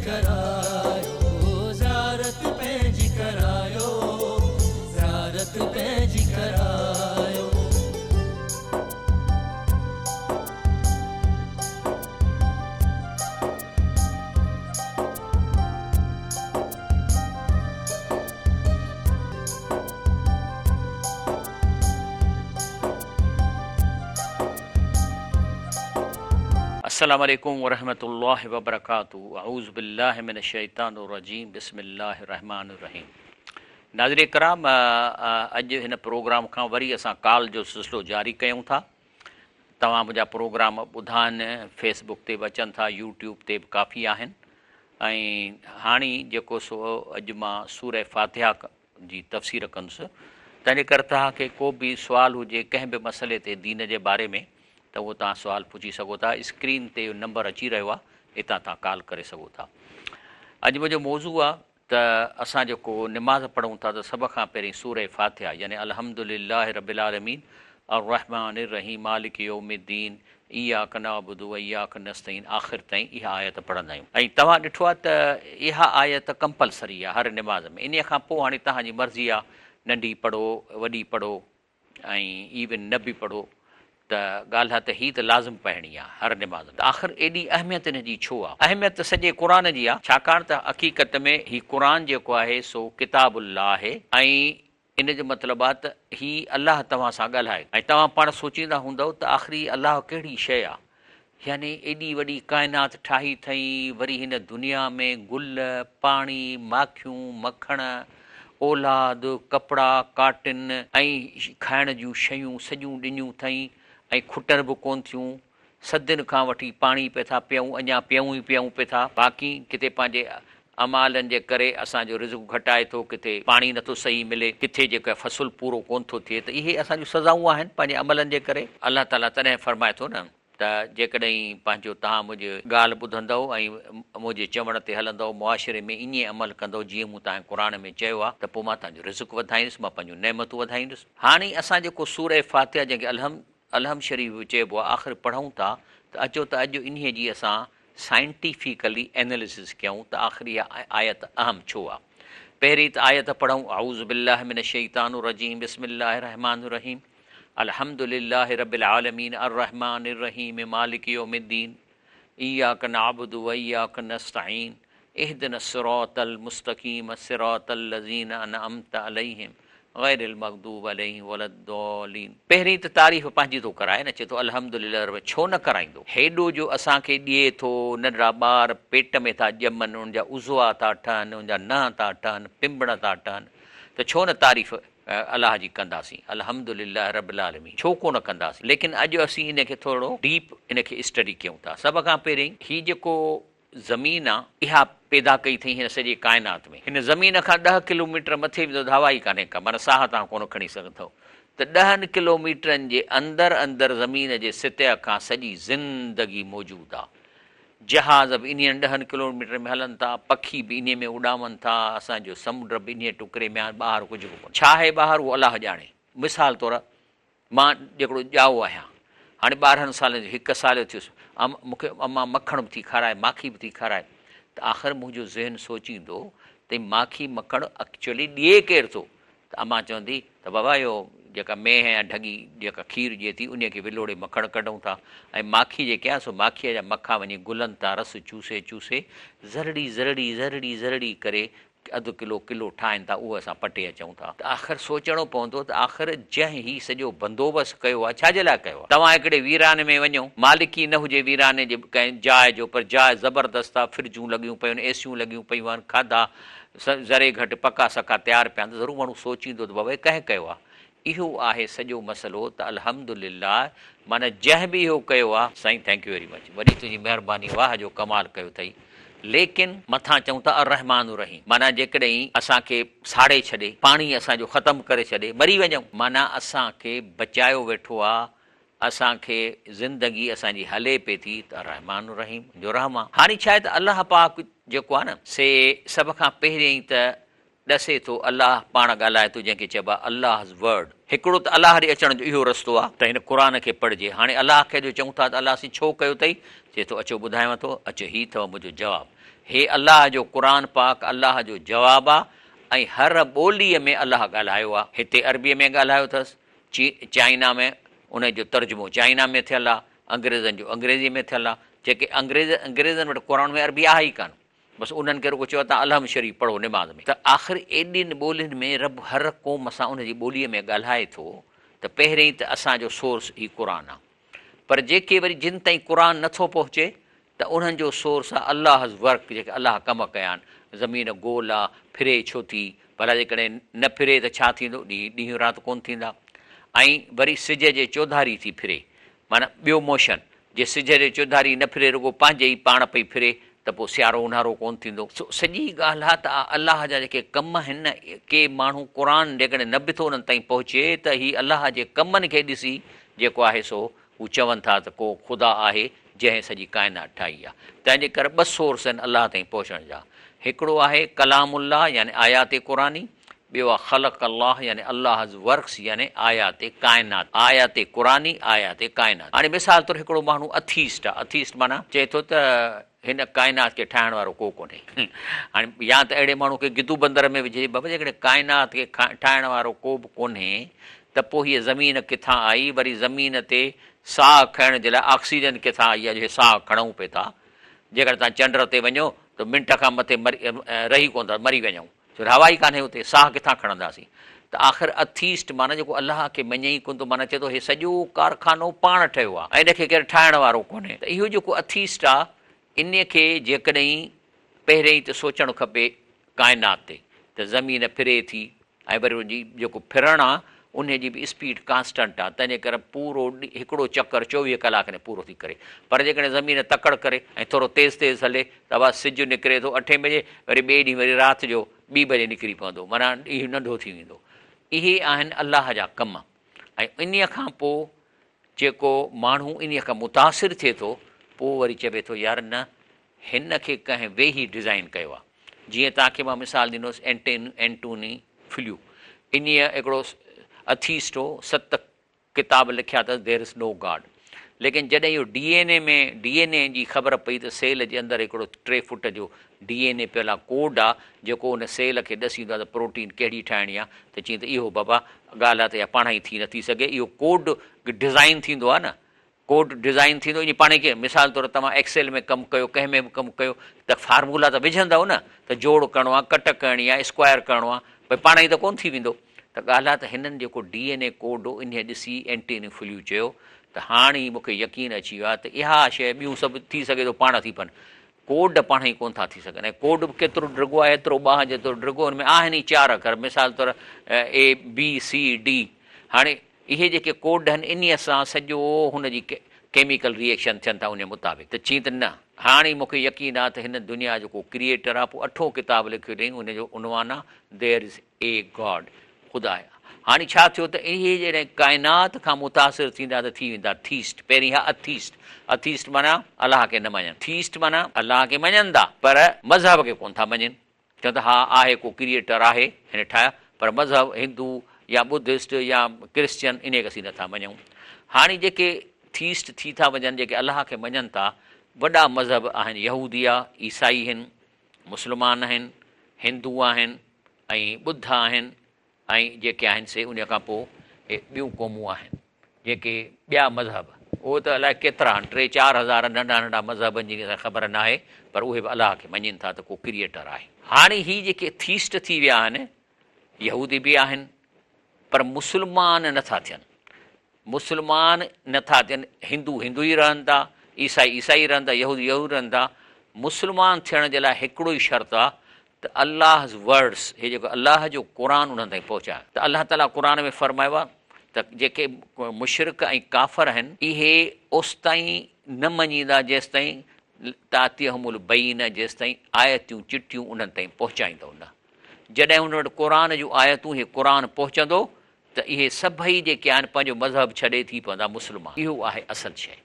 ڪرايو زيارت پنهنجي ڪرايو زيارت پنهنجي ڪرايو. السلام عليڪم ورحمة الله وبرڪاته اعوذ بالله من الشيطان الرجيم بسم الله الرحمن الرحيم ناظرين ڪرام اڄ هن پروگرام کان وري اسان ڪال جو سلسلو جاري ڪيون ٿا توهان منهنجا پروگرام ٻڌا آهن فيس بڪ تي به اچن ٿا يوٽيوب تي به ڪافي آهن ۽ هاڻي جيڪو سو اڄ مان سوره فاتحه جي تفسير ڪندس تنهنجي ڪري توهان کي ڪو به سوال هجي ڪنهن به مسئلي تي دين جي باري ۾ ته اهو توهان سوال پڇي سگهو ٿا اسڪرين تي نمبر اچي رهيو آهي اتان توهان ڪال ڪري سگهو ٿا اڄ منهنجو موضوع آهي ته اسان جيڪو نماز پڙهون ٿا ته سڀ کان پهرين سوره فاتحه يعني الحمد لله رب العالمين الرحمٰن الرحيم مالڪ يوم الدين اياڪ نعبد و اياڪ نستعين آخر تائين اها آيت پڙهندا آهيون ۽ توهان ڏٺو آهي ته اها آيت ڪمپلسري آهي هر نماز ۾ انهيء کان پوء هاڻي توهان جي مرضي آهي ننڍي پڙهو وڏي پڙهو ۽ ايون نه به پڙهو ته ڳالهه آهي ته هي ته لازم پڙهڻي آهي هر نماز ۾ ته آخر ايڏي اهميت ان جي ڇو آهي؟ اهميت ته سڄي قرآن جي آهي ڇاڪاڻ ته حقيقت ۾ هي قرآن جيڪو آهي سو ڪتاب الله آهي ۽ ان جو مطلب آ ته هي الله توهان سان ڳالهائي ۽ توهان پاڻ سوچيندا هوندؤ ته آخر هي الله ڪهڙي شيء آ؟ يعني ايڏي وڏي ڪائنات ٺاهي ٿئين وري هن دنيا ۾ گل، پاڻي، ماکيون، مکڻ، اولاد، ڪپڙا، ڪاٽن ۽ کائڻ جون شيون سڄيون ڏنيون ٿئين ۽ کٽن به ڪونه ٿيون صدين کان وٺي پاڻي پئي ٿا پيئون، اڃا پيئون ئي پيئون پئي ٿا. باقي ڪٿي پنهنجي اعمالن جي ڪري اسان جو رزق گهٽائي ٿو، ڪٿي پاڻي نٿو صحيح ملي، ڪٿي جيڪو آهي فصل پورو ڪونه ٿو ٿئي ته اهي اسان جون سزائون آهن پنهنجي عملن جي ڪري. الله تعاليٰ تڏهن فرمائي ٿو نه ته جيڪڏهن پنهنجو توهان منهنجي ڳالهه ٻڌندؤ ۽ منهنجي چوڻ تي هلندؤ، معاشري ۾ ائين عمل ڪندؤ جيئن مون توهان کي قرآن ۾ چيو آهي ته پوء مان توهان جو رزق وڌائيندس، مان پنهنجون نعمتون وڌائيندس. هاڻي اسان جيڪو سورة فاتحه جنهن کي الحمد الحمد شريف به چئبو آهي آخر پڙهون ٿا ته اچو ته اڄ انهيء جي اسان سائنٽيفيڪلي اينالسز ڪيون ته آخر اها آيت اهم ڇو آهي. پهرين ته آيت پڙهون اعوذ بالله من الشيطان الرجيم بسم الله الرحمٰن الرحيم الحمد لله رب العالمين الرحمٰن الرحيم مالڪ يوم الدين اياڪ نعبد و اياڪ نستعين اهدنا الصراط المستقيم صراط الذين انعمت عليهم غير المغضوب عليهم ولا الضالين. پهرين ته تعريف پنهنجي ٿو ڪرائي نه چئي ٿو الحمدلله رب ڇو نه ڪرائيندو هيڏو جو اسان کي ڏئي ٿو ننڍڙا ٻار پيٽ ۾ ٿا ڄمن انهن جا عضوا ٿا ٺهن انهن جا ننهن ٿا ٺهن پنبڻ ٿا ٺهن ته ڇو نه تعريف الله جي ڪنداسين الحمدلله رب العالمين ڇو ڪونه ڪنداسين ليڪن اڄ اسين ان کي ٿورڙو ڊيپ ان کي اسٽڊي ڪيون ٿا سڀ کان پهرين هي جيڪو زمين آ اها پيدا ڪئي اٿئي هن سڄي ڪائنات ۾ هن زمين کان ڏهه ڪلوميٽر مٿي ويندو ته هوا ئي ڪانهي ڪا معنيٰ ساهه توهان ڪونه کڻي سگهندؤ ته ڏهن ڪلوميٽرن جي اندر اندر زمين جي سطح کان سڄي زندگي موجود آ جهاز به انهين ڏهن ڪلوميٽرن ۾ هلن ٿا، پکي به انهيء ۾ اڏامن ٿا، اسان جو سمنڊ به انهيء ٽڪري ۾ آهي، ٻاهر ڪجهه به ڪونهي. ڇا آهي ٻاهر اهو الله ڄاڻي. مثال طور مان جيڪڙو ڄائو آهيان، هاڻي 12 سالن جو هڪ سال جو ٿيس، مون کي امان مکڻ به ٿي کارائي، ماکي به ٿي کارائي ته آخر منهنجو ذهن سوچيندو ته هي ماکي مکڻ اڪچوئلي ڏئي ڪير ٿو؟ ته امان چوندي ته بابا اهو جيڪا مينهن يا ڍڳي جيڪا کير ڏئي ٿي انهيء کي ولوڙي مکڻ ڪڍون ٿا ۽ ماکي جيڪي آهي سو ماکيء جا مکا وڃي گلن تان رس چوسي چوسي ذرڙي ذرڙي ذرڙي ذرڙي ڪري اڌ ڪلو ڪلو ٺاهين ٿا اهو اسان پٽي اچون ٿا ته آخر سوچڻو پوندو ته آخر جنهن هي سڄو بندوبست ڪيو آهي ڇا جي لاء ڪيو آهي؟ توهان هڪڙي ويراني ۾ وڃو مالڪي نه هجي ويراني جي ڪنهن جاء جو پر جاء زبردست آهي فرجون لڳيون پيون آهن اي سيون لڳيون پيون آهن کاڌا ذري گهٽ پڪا سڪا تيار پيا آهن ته ضرور ماڻهو سوچيندو ته بابا هي ڪنهن ڪيو آهي؟ اهو آهي سڄو مسئلو ته الحمدلله معنيٰ جنهن به اهو ڪيو آهي. سائين thank you very much وڏي تنهنجي مهرباني واهه جو ڪمال ڪيو اٿئي ليڪن مٿان چئون ٿا الرحمان الرحيم معنيٰ جيڪڏهن اسان کي ساڙي ڇڏي پاڻي اسان جو ختم ڪري ڇڏي مري وڃون معنيٰ اسان کي بچايو ويٺو آهي اسان کي زندگي اسان جي هلي پئي ٿي ته الرحمان الرحيم جو رحم آ. هاڻي ڇا آهي ته الله پاڪ جيڪو آ نه سي سڀ کان پهريائين ته ڏسي ٿو الله پاڻ ڳالهائي ٿو جنهن کي چئبو آ Allah's Word هڪڙو ته الله ڏي اچڻ جو اهو رستو آ ته هن قرآن کي پڙهجي هاڻي الله کي جو چئون ٿا ته الله سين ڇو ڪيو اٿئي چئي ٿو اچو ٻڌايان ٿو اچو هي اٿو منهنجو جواب. هي الله جو قرآن پاڪ الله جو جواب آ ۽ هر ٻوليء ۾ الله ڳالهايو آ. هتي عربيء ۾ ڳالهايو اٿس، چائنا ۾ ان جو ترجمو چائنا ۾ ٿيل آ، انگريزن جو انگريزيء ۾ ٿيل آ، جيڪي انگريز انگريزن وٽ قرآن ۾ عربي آهي ئي ڪانه. بس انهن کي رڳو چيو توهان الحمد شريف پڙهو نماز ۾. ته آخر ايڏين ٻولين ۾ رب هر قوم سان ان جي ٻوليء ۾ ڳالهائي ٿو ته پهرين ته اسان جو سورس هي قرآن آ. پر جيڪي وري جن تائين قرآن نه ٿو پهچي ته انهن جو سورس آ الله's work جيڪي الله ڪم ڪيا آهن. زمين گول آ، ڦري ڇو ٿي؟ ڀلا جيڪڏهن نه ڦري ته ڇا ٿيندو؟ ڏينهن ڏينهن رات ڪونه ٿيندا. ۽ وري سج جي چوڌاري ٿي ڦري. معنيٰ ٻيو موشن، جي سج جي چوڌاري نه ڦري رڳو پنهنجي ئي پاڻ پئي ڦري ته پوء سيارو اونهارو ڪونه ٿيندو. سو سڄي ڳالهه آ ته الله جا جيڪي ڪم آهن نه، ڪي ماڻهو قرآن جيڪڏهن نه به ٿو انهن تائين پهچي ته هي الله جي ڪمن کي ڏسي جيڪو آهي سو هو چون ٿا ته ڪو خدا آهي جنهن سڄي ڪائنات ٺاهي آ. تنهن جي ڪري ٻه سورس آهن الله تائين پهچڻ جا. هڪڙو آهي ڪلام الله يعني آيات قرآني، ٻيو آ خلق الله يعني Allah's works يعني آيات ڪائنات، آيات قرآني، آيات ڪائنات. هاڻي مثال طور هڪڙو ماڻهو اٿيسٽ آ، اٿيسٽ معنيٰ چئي ٿو ته هن ڪائنات کي ٺاهڻ وارو ڪو ڪونهي. هاڻي يا ته اهڙي ماڻهو کي گدو بندر ۾ وجهجي، بابا جيڪڏهن ڪائنات کي ٺاهڻ وارو ڪو به ڪونهي ته پوء هيء زمين ڪٿان آئي، وري زمين تي ساهه کڻڻ جي لاء آڪسيجن ڪٿان آئي آهي جو هي ساهه کڻون پئي ٿا. جيڪڏهن توهان چنڊ تي وڃو ته منٽ کان مٿي رهي ڪونه ٿا، مري وڃون. ڇو ته هوا ئي ڪانهي اتي، ساهه ڪٿان کڻنداسين؟ ته آخر اٿيسٽ معنيٰ جيڪو الله کي مڃي ئي ڪونه ٿو، معنيٰ چئي ٿو هي سڄو ڪارخانو پاڻ ٺهيو آهي ۽ ان کي ڪير ٺاهڻ وارو ڪونهي. ته اهو جيڪو اٿيسٽ آهي، انهيء کي جيڪڏهن پهرئين ته سوچڻ کپي ڪائنات تي ته زمين ڦري ٿي ۽ وري ان جي جيڪو ڦرڻ آ انهي جي به اسپيڊ ڪانسٽنٽ آ تنهنجي ڪري پورو هڪڙو چڪر 24 ڪلاڪ ۾ پورو ٿي ڪري پر جيڪڏهن زمين تڪڙ ڪري ۽ ٿورو تيز تيز هلي ته بابا سج نڪري ٿو اٺين بجي وري ٻئي ڏينهن وري رات جو ٻي بجي نڪري پوندو معنيٰ ڏينهن ننڍو ٿي ويندو اهي آهن الله جا ڪم ۽ انهي کان پوء جيڪو ماڻهو انهي کان متاثر ٿئي ٿو پوء وري چوي ٿو يار نه هن کي ڪنهن ويهي ڊزائين ڪيو آهي. جيئن توهان کي مان مثال ڏنوس اينٽوني فليو انهيء هڪڙو اٿيسٽ هو، ست ڪتاب لکيا اٿس There is no God ليڪن جڏهن اهو ڊي اين اي ۾ ڊي اين اي جي خبر پئي ته سيل جي اندر هڪڙو ٽي فوٽ جو ڊي اين اي پيل آهي ڪوڊ آهي جيڪو ان سيل کي ڏسيندو آهي ته پروٽين ڪهڙي ٺاهڻي آهي ته چيائين ته اهو بابا ڳالهه آهي ته اها پاڻ ئي ٿي نٿي سگهي اهو ڪوڊ ڊزائين ٿيندو آهي نه ڪوڊ ڊزائين ٿيندو ائين پاڻهي ڪيئن مثال طور توهان ايڪسيل ۾ ڪم ڪيو ڪنهن ۾ به ڪم ڪيو ته فارمولا ته وجهندؤ نه ته جوڙ ڪرڻو آهي ڪٽ ڪرڻي آهي اسڪوائر ڪرڻو آهي ڀئي پاڻهي ته ڪونه ٿي ويندو ته ڳالهه آهي ته هنن جيڪو ڊي اين اي ڪوڊ هو انهي ڏسي اينٽيني فليو چيو ته هاڻ ئي مون کي يقين اچي ويو آهي ته اها شيء ٻيون سڀ ٿي سگهي ٿو پاڻ ٿي پون ڪوڊ پاڻهي ڪونه ٿا ٿي سگهن ۽ ڪوڊ به ڪيترو ڊگهو آهي ايترو ٻانهن جيترو ڊگهو ان ۾ آهن ئي چار اکر مثال طور اي بي سي ڊي هاڻي اهي جيڪي ڪوڊ آهن انهيء سان سڄو هن جي ڪيميڪل ري ايڪشن ٿين ٿا انهيء مطابق ته چين ته نه هاڻ ئي مون کي يقين آهي ته هن دنيا جو ڪو ڪريئيٽر آهي پوء اٺون ڪتاب لکيو اٿئين ان جو عنوان آهي There is a God خدا آهي هاڻي ڇا ٿيو ته اهي جڏهن ڪائنات کان متاثر ٿيندا ته ٿي ويندا ٿيسٽ پهرين ها اٿيسٽ اٿيسٽ معنيٰ الله کي نه مڃن ٿيسٽ معنيٰ الله کي مڃن ٿا پر مذهب کي ڪونه ٿا مڃين چون ته ها آهي ڪو ڪريئيٽر آهي هن ٺاهيا پر مذهب هندو يا ٻڌسٽ يا ڪرسچن انهي کي اسين نٿا مڃون. هاڻي جيڪي ٿيسٽ ٿي ٿا وڃن جيڪي الله کي مڃن ٿا وڏا مذهب آهن يهودي آ عيسائي هن مسلمان آهن هندو آهن ۽ ٻڌ آهن ۽ جيڪي آهن سي انهيء کان پوء ٻيون قومون آهن، جيڪي ٻيا مذهب، اهي ته الائي ڪيترا آهن، ٽي چار هزار ننڍا ننڍا مذهبن جي اسان کي خبر ناهي، پر اهي به الله کي مڃين ٿا ته ڪو ڪريئيٽر آهي. هاڻي هي جيڪي ٿيسٽ ٿي ويا آهن، يهودي به آهن، پر مسلمان نه ٿا ٿين. مسلمان نه ٿا ٿين، هندو هندو ئي رهن ٿا، عيسائي عيسائي رهن ٿا، يهودي يهودي رهن ٿا. مسلمان ٿيڻ جي لاء هڪڙو ئي شرط آ ته Allah's Words هي جيڪو الله جو قرآن انهن تائين پهچائي ته الله تعاليٰ قرآن ۾ فرمايو آ ته جيڪي مشرڪ ۽ ڪافر آهن اهي اوستائين نه مڃيندا جيستائين تاتيهم البينة جيستائين آيتون چٽيون انهن تائين پهچائيندؤ نه جڏهن انهن وٽ قرآن جون آيتون هي قرآن پهچندو ته اهي سڀئي جيڪي آهن پنهنجو مذهب ڇڏي ٿي پوندا مسلمان. اهو آهي اصل شيء.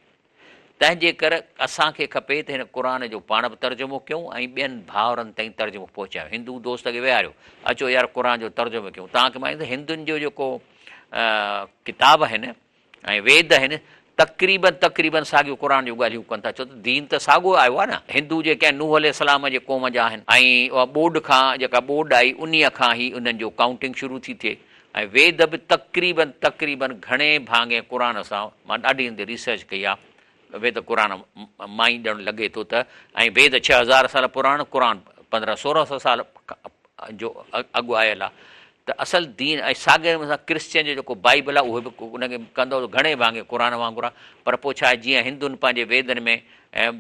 تنهن جي ڪر اسان کي کپي ته هن قرآن جو پاڻ به ترجمو ڪيون ۽ ٻين ڀائرن تائين ترجمو پهچايون. هندو دوست کي ويهاريو اچو يار قرآن جو ترجمو ڪيون. توهان کي مان هندن جو جيڪو ڪتاب آهن ۽ ويد آهن تقريبن تقريبن ساڳيون قرآن جون ڳالهيون ڪن ٿا ڇو ته دين ته ساڳو آيو آهي نه. هندو جيڪي آهن نوح عليه السلام جي قوم جا آهن ۽ اها ٻوڏ کان جيڪا ٻوڏ آئي انهيء کان ئي انهن جو ڪائونٽنگ شروع ٿي ٿئي ۽ ويد به تقريبن تقريبن گهڻي ڀاڱي قرآن سان مان ڏاڍي هن تي ريسرچ ڪئي آهي ويد قرآن مان ئي ڄڻ لڳي ٿو ته ۽ ويد 6000 سال پراڻو قرآن 15 16 سو سال جو اڳ آيل آهي ته اصل دين ۽ ساڳئي نموني سان ڪرسچين جو جيڪو بائيبل آهي اهو به ان کي ڪندو ته گهڻي ڀاڱي قرآن وانگر آهي پر پوء ڇا آهي جيئن هندن پنهنجي ويدن ۾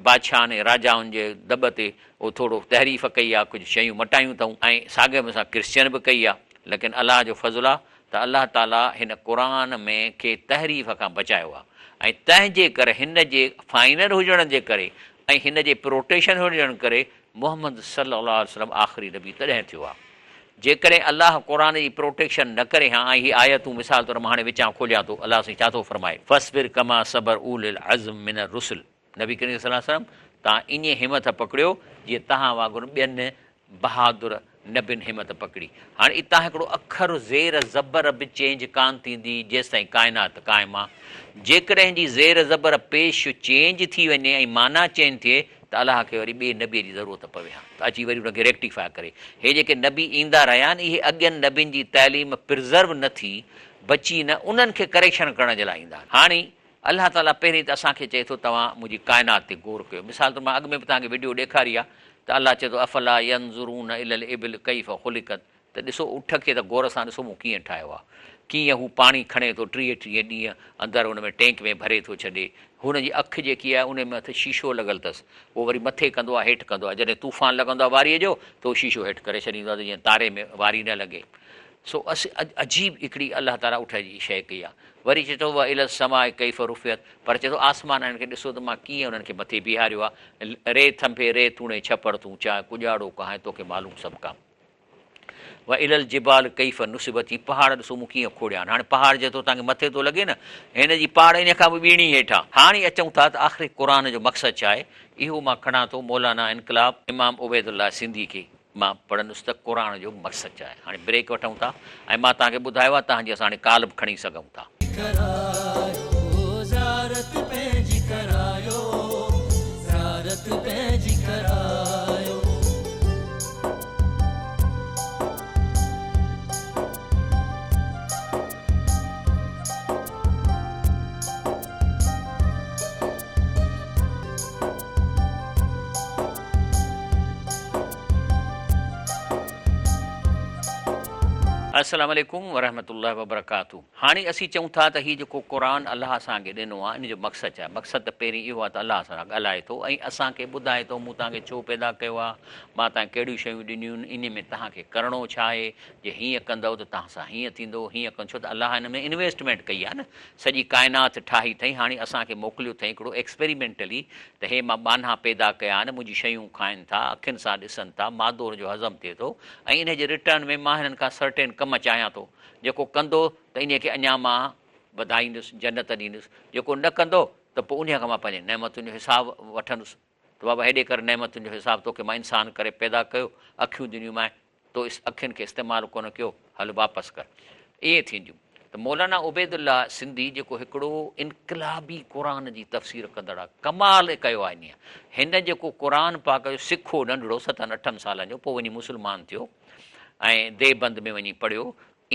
بادشاهن ۽ راجائن جي دٻ تي اهو ٿورو تحريف ڪئي آهي ڪجهه شيون مٽايون اٿئون ۽ ساڳئي نموني سان ڪرسچين به ڪئي آهي ليڪن الله جو فضل آهي ته الله تعالي هن قرآن ۾ کي تحريف کان بچايو آهي ۽ تنهن جي ڪري هن جي فائنل هجڻ جي ڪري ۽ هن جي پروٽيڪشن هجڻ ڪري محمد صلي الله عليه وسلم آخري نبي تڏهن ٿيو آهي. جيڪڏهن الله قرآن جي پروٽيڪشن نه ڪري ها ۽ هي آيتون مثال طور مان هاڻي وچان کوليان ٿو الله سائين ڇا ٿو فرمائي. فاصبر ڪما صبر اولو العزم من الرسل نبي ڪريم صلي الله عليه وسلم توهان ائين همٿ پڪڙيو جيئن توهان وانگر ٻين بهادر نبين همت پڪڙي. هاڻي اتان هڪڙو اکر زير زبر به چينج ڪانه ٿيندي جيستائين ڪائنات قائم آ. جيڪڏهن جي زير زبر پيش چينج ٿي وڃي ۽ معنيٰ چينج ٿئي ته الله کي وري ٻئي نبي جي ضرورت پوي ها ته اچي وري ان کي ريڪٽيفاء ڪري. هي جيڪي نبي ايندا رهيا آهن اهي اڳين نبين جي تعليم پرزرو نه ٿي بچي نه انهن کي ڪريڪشن ڪرڻ جي لاء ايندا آهن. هاڻي الله تعاليٰ پهرين ته اسان کي چئي ٿو توهان منهنجي ڪائنات تي غور ڪيو. مثال طور مان اڳ ۾ به توهان کي وڊيو ڏيکاري آهي ته الله چئي ٿو افلا ينظرون الي الابل ڪيف خلقت ته ڏسو اٺ کي ته غور سان ڏسو مون ڪيئن ٺاهيو آهي. ڪيئن هو پاڻي کڻي ٿو 30 30 ڏينهن اندر ان ۾ ٽينڪ ۾ ڀري ٿو ڇڏي. هن جي اک جيڪي آهي ان ۾ مٿي شيشو لڳل اٿس. اهو وري مٿي ڪندو آهي هيٺ ڪندو آهي. جڏهن طوفان لڳندو آهي واريء جو ته اهو شيشو هيٺ ڪري ڇڏيندو آهي ته جيئن تاري ۾ واري نه لڳي. سو عجيب هڪڙي الله تعاليٰ اٺ جي شيء ڪئي آهي. وري چئي ٿو والي السماء ڪيف رفعت پر چئي ٿو آسمانن کي ڏسو ته مان ڪيئن انهن کي مٿي بيهاريو آهي. ري ٿنڀي ري توڻي ڇپر تون چاهه ڪڄاڙو ڪهائين توکي معلوم سڀ ڪا. والي الجبال ڪيف نصبت هي پهاڙ ڏسو مون ڪيئن کوڙيا آهن. هاڻي پهاڙ جيترو توهان کي مٿي ٿو لڳي نه هن جي پاڙ ان کان به ٻيڻي هيٺ آهي. هاڻي اچون ٿا ته آخر قرآن جو مقصد ڇا آهي؟ اهو مان کڻان ٿو مولانا انقلاب امام عبيدالله سنڌي کي. مان پڙهندس ته قرآن جو مقصد ڇا آهي. هاڻي بريڪ وٺون ٿا ۽ مان توهان کي ٻڌايو آهي توهان جي اسان هاڻي ڪال به کڻي سگهون ٿا. ڪرايو زيارت پنهنجي ڪرايو زيارت پنهنجي ڪرايو. السلام عليڪم ورحمة الله وبرڪاته هاڻي اسين چئون ٿا ته هي جيڪو قرآن الله اسان کي ڏنو آهي ان جو مقصد ڇا آهي مقصد ته پهرين اهو آهي ته الله اسان سان ڳالهائي ٿو ۽ اسان کي ٻڌائي ٿو مون توهان کي ڇو پيدا ڪيو آهي مان توهان کي ڪهڙيون شيون ڏنيون آهن انهي ۾ توهان کي ڪرڻو ڇا آهي جي هيئن ڪندؤ ته توهان سان هيئن ٿيندو هيئن ڪندو ڇو ته الله هن ۾ انويسٽمينٽ ڪئي آهي نه سڄي ڪائنات ٺاهي اٿئي هاڻي اسان کي موڪليو اٿئي هڪڙو ايڪسپيريمينٽلي ته هي مان ٻانها پيدا ڪيا آهن، منهنجي شيون کائن ٿا، اکين سان ڏسن ٿا، مادو ان جو هضم ٿئي ٿو ۽ انهي جي ريٽرن ۾ مان هنن کان سرٽين ڪم چاهيان ٿو، جيڪو ڪندو ته انهي کي اڃا مان وڌائيندس، جنت ڏيندس، جيڪو نه ڪندو ته پوء انهي کان مان پنهنجي نعمتن جو حساب وٺندس ته بابا هيڏي ڪر نعمتن جو حساب توکي مان انسان ڪري پيدا ڪيو، اکيون ڏنيون مانء، تو اس اکين کي استعمال ڪونه ڪيو، هل واپس ڪر. ائين ٿينديون ته مولانا عبيدالله سنڌي جيڪو هڪڙو انقلابي قرآن جي تفسير ڪندڙ آ، ڪمال ڪيو آ انهيء. هن جيڪو قرآن پاڪ جو سکو ننڍڙو ستن اٺن سالن جو پوء وڃي مسلمان ٿيو ۽ ديوبند ۾ وڃي پڙهيو،